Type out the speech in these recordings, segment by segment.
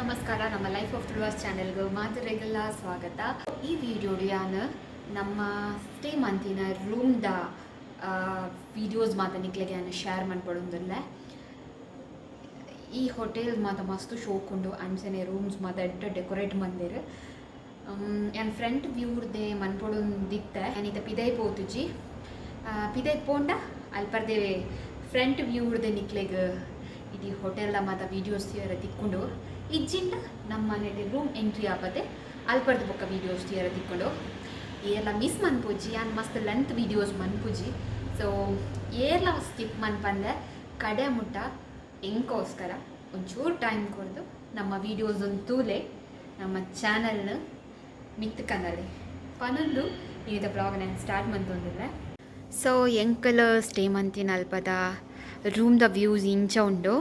ನಮಸ್ಕಾರ. ನಮ್ಮ life of Tuluvas ಚಾನೆಲ್ಗೆ ಮಾತೆರೆಗ್ಲ ಸ್ವಾಗತ. ಈ ವಿಡಿಯೋಡು ಯಾನ್ ನಮ್ಮ ಸ್ಟೇ ಮಂತಿನ ರೂಮ್ದ ವಿಡಿಯೋಸ್ ಮಾತ ನಿಕ್ಲೆಗೆ ಯಾನ್ ಶೇರ್ ಮನ್ಪೊಡೊಂದುಲ್ಲೆ. ಈ ಹೋಟೆಲ್ ಮಾತ ಮಸ್ತ್ ಶೋಕುಂಡು. ಅಂಚನೆ ರೂಮ್ಸ್ ಮಾತ ಎಡ್ಡೆ ಡೆಕೋರೇಟ್ ಮಂದೆರ್. ಯಾನ್ ಫ್ರಂಟ್ ವ್ಯೂರ್ದೆ ಮನ್ಪೊಡೊಂದಿತ್ತೆ. ಯಾನ್ ಇತ್ತೆ ಪಿದೈ ಪೋತುಜಿ. ಪಿದೈ ಪೋಂಡ ಅಲ್ಪರ್ದೆ ಫ್ರಂಟ್ ವ್ಯೂರ್ದೆ ನಿಕ್ಲೆಗ್ ಇಡೀ ಹೋಟೆಲ್ದ ಮಾತ ವೀಡಿಯೋಸ್ ತೂಯರೆ ತಿಕ್ಕುಂಡು. ಇಜ್ಜಿಂಡ ನಮ್ಮ ಮನೆಟ್ ರೂಮ್ ಎಂಟ್ರಿ ಆಪತೆ, ಅಲ್ಪರ್ದ್ ಬೊಕ್ಕ ವೀಡಿಯೋಸ್ ತೂಯರೆ ತಿಕ್ಕುಂಡು. ಏರ್ಲ ಮಿಸ್ ಮನ್ಪುಜಿ. ಯಾನ್ ಮಸ್ತ್ ಲೆಂತ್ ವೀಡಿಯೋಸ್ ಮನ್ಪುಜಿ. ಸೊ ಏರ್ಲ ಸ್ಕಿಪ್ ಮನ್ಪಂದೆ ಕಡೆ ಮುಟ್ಟ ಎಂಕೋಸ್ಕರ ಒಂಚೂರು ಟೈಮ್ ಕೊರ್ದು ನಮ್ಮ ವೀಡಿಯೋಸ್ ಒಂದು ತೂಲೆ, ನಮ್ಮ ಚಾನಲ್ನ ಮಿತ್ತ್ ಕನಲೆ ಪನೊಂದು ಇನಿತ ವ್ಲಾಗ್ ನಾನು ಸ್ಟಾರ್ಟ್ ಮಂತೊಂದುಲ್ಲೆ. ಸೊ ಎಂಕಲ್ ಸ್ಟೇ ಮಂತಿನ ಅಲ್ಪದ ರೂಮ್ದ ವ್ಯೂಸ್ ಇಂಚ ಉಂಡು,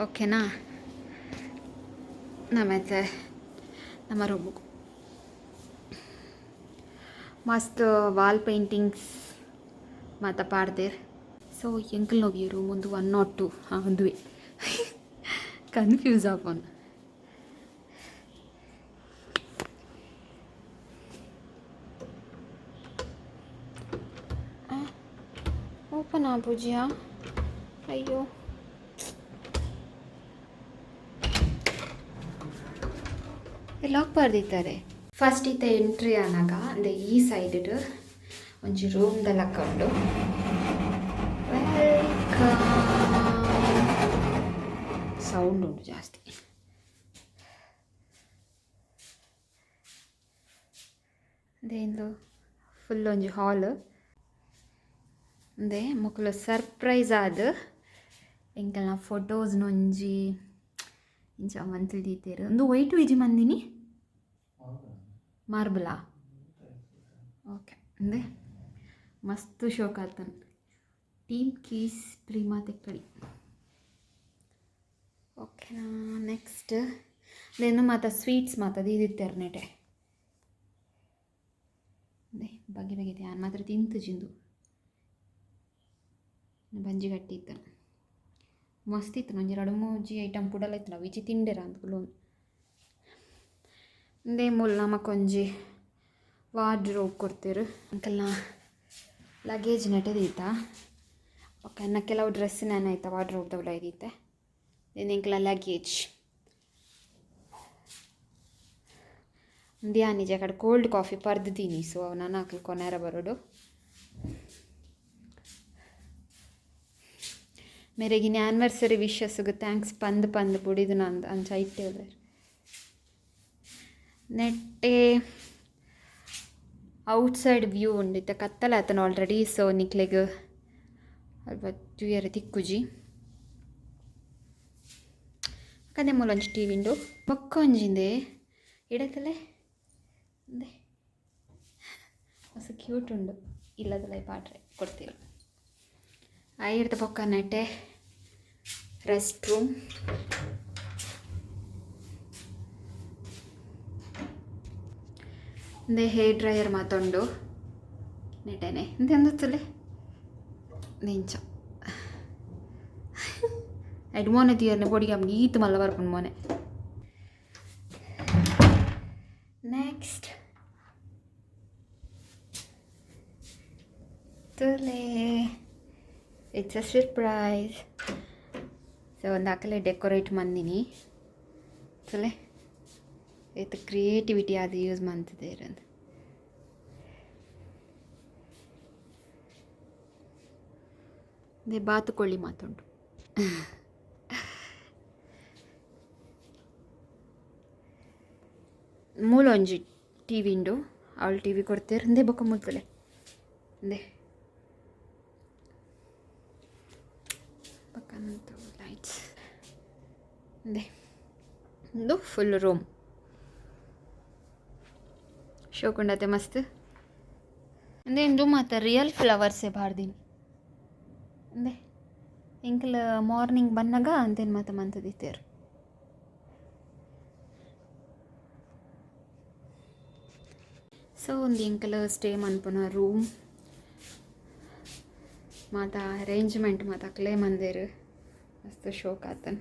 ಓಕೆನಾ? ನಮತ್ತೆ ನಮ್ಮ ರೂಮು ಮಸ್ತ್ ವಾಲ್ ಪೇಂಟಿಂಗ್ಸ್ ಮಾತ ಪಾಡ್ದೆರ್. ಸೊ ಎಂಕಲ್ ನೋವಿ ರೂಮ್ ಒಂದು 102. ಹಾಂ, ಒಂದುವೆ ಕನ್ಫ್ಯೂಸ್ ಆಪುಂಡು. ಓಪನ್ ಆಪುಜಿಯಾ? ಅಯ್ಯೋ, ಲಾಕ್ ಪಾಡ್ದಿತ್ತಾರೆ. ಫಸ್ಟ್ ಇತ್ತ ಎಂಟ್ರಿ ಆನಾಗ ಅಂದೆ ಈ ಸೈಡ್ ಒಂಜಿ ರೂಮ್ ದ ಲಕ್ಕ ಉಂಡು. Welcome. Sound ಉಂಡು ಜಾಸ್ತಿ. ಅದೇಂದು ಫುಲ್ ಒಂಜಿ ಹಾಲ್. ಅಂದೆ ಮೊಕುಲು ಸರ್ಪ್ರೈಸ್ ಆದ್ ಎಂಕಲ್ನ ಫೋಟೋಸ್ ಒಂಜಿ ಇಂಚ ಮಂತ್ ದೀತೆರ್. ಉಂದು ವೈಟ್ ಇಜಿ ಮಂದಿನಿ ಮಾರ್ಬಲಾ? ಓಕೆ. ಅಂದೆ ಮಸ್ತ್ ಶೋಕ್ ಆತನ್. Team keys ಪ್ರೀಮಾ ತೆಕ್ಕಡಿ. ಓಕೆನಾ? ನೆಕ್ಸ್ಟ್ then ಮಾತ ಸ್ವೀಟ್ಸ್ ಮಾತ ದೀದಿತ್ತೆರ್ ನೆಟೆ. ಅಂದೆ ಬಗೆ ಬಗೆ. ಯಾನ್ ಮಾತ್ರ ತಿಂತುಜಿಂದು, ಬಂಜಿ ಗಟ್ಟಿ ಇತ್ತು. ಮಸ್ತ್ ಇತ್ತು. ಒಂಜಿ ರಡ್ಡ್ ಮೂಜಿ ಐಟಮ್ ಪುಡಲ ಇತ್ತು. ಅವು ಇಜ್ಜಿ ತಿಂಡೆರ ಅಂದ್ ಕುಲೊಂದು. ಇಂದೇ ಮೂಲು ನಮಕೊಂಜಿ ವಾರ್ಡ್ರೋಬ್ ಕೊರ್ತೆರ್. ಅಂಕಲ್ನ ಲಗೇಜ್ ನೆಟೆ ದೀತ. ಬೊಕ ಎನ್ನ ಕೆಲವು ಡ್ರೆಸ್ ನೇನ ಐತ ವಾರ್ಡ್ರೋಬ್ದ ಉಲಾಯಿ ದೀತೆ. ಎಂಕಲ್ನ ಲಗೇಜ್. ಉಂದು ಯಾನ್ ಕಡೆ ಕೋಲ್ಡ್ ಕಾಫಿ ಪರ್ದು ದೀನಿ. ಸೊ ಅವು ನನ ಅಕ್ಲ್ ಕೊನೆರ ಬರೊಡು. ಮೆರೆಗಿನ ಆ್ಯನಿವರ್ಸರಿ ವಿಶಸ್ಗೆ thanks ಪಂದ್ ಪಂದ್ ಬುಡಿದು ನಂದು ಅಂಚ ಇಟ್ಟೆ. ನೆಟ್ಟೆ ಔಟ್ಸೈಡ್ ವ್ಯೂ ಉಂಡು. ಇತ್ತೆ ಕತ್ತಲೆ ಆತನ ಆಲ್ರೆಡಿ. ಸೊ ನಿಕ್ಲೆಗ್ ಅಲ್ಪ ತೂಯರೆ ತಿಕ್ಕುಜಿ. ಕದೆ ಮೂಲೊಂಜಿ ಟಿವಿ ಉಂಡು. ಬೊಕ್ಕ ಒಂಜಿಂದೆ ಇಡತಲೆ ಅಂದೆ ಮಸ್ತ್ ಕ್ಯೂಟ್ ಉಂಡು. ಇಲ್ಲದಲ ಪಾಡ್ರೆ ಕೊಡ್ತೀರ. ಐರ್ದ ಬೊಕ್ಕ ನೆಟೆ ರೆಸ್ಟ್ ರೂಮ್. ಇಂದೆ ಹೇರ್ ಡ್ರೈಯರ್ ಮಾತುಂಡು ನೆಟೆನೆ. ಇಂದೆ ಅಂದತ್ತಲೆ ಇಂಚ ಐಡ್ ಮೋನೆ ತೀರ್ನೆ ಪೊಡಿಗೆ ಈತ್ ಮಲ್ಲ ಬರ್ಪುಂಡು ಮೋನೆ. ನೆಕ್ಸ್ಟ್ ತುಲೆ, it's a surprise. So ಒಂದು ಅಕಲೆ ಡೆಕೋರೇಟ್ ಮಂದಿನಿ. ತುಲೆ ಏತ್ ಕ್ರಿಯೇಟಿವಿಟಿ ಅದು ಯೂಸ್ ಮಂತಿದ್ದೇರ್. ಅದೇ ಬಾತುಕೊಳ್ಳಿ ಮಾತುಂಟು. ಮೂಲ ಒಂಜಿ ಟಿವಿ ಉಂಡು. ಅವಳು ಟಿವಿ ಕೊಡ್ತೇರ್. ಅಂದೆ ಬೊಕ್ಕ ಮುಲ್ತಲೆ ಅಂದೆ ಬೊಕ್ಕ ಲೈಟ್ಸ್. ಅಂದೆ ಉಂದು ಫುಲ್ ರೂಮ್. ಶೋಕುಂಡತೆ ಮಸ್ತ್. ಅಂದೆ ಇಂದು ಮಾತ ರಿಯಲ್ ಫ್ಲವರ್ಸೇ ಪಾಡ್ದಿನಿ. ಅಂದೆ ಎಂಕಲ್ ಮಾರ್ನಿಂಗ್ ಬನ್ನಗ ಅಂತೆನ್ ಮಾತ ಮಂತುದಿತ್ತೆರ್. ಸೊ ಒಂದು ಎಂಕಲ್ ಸ್ಟೇ ಮನ್ಪುನ ರೂಮ್ ಮಾತ ಅರೇಂಜ್ಮೆಂಟ್ ಮಾತ ಅಕ್ಲೇ ಮಂದೆರ್. ಮಸ್ತ್ ಶೋಕ್ ಆತನ್.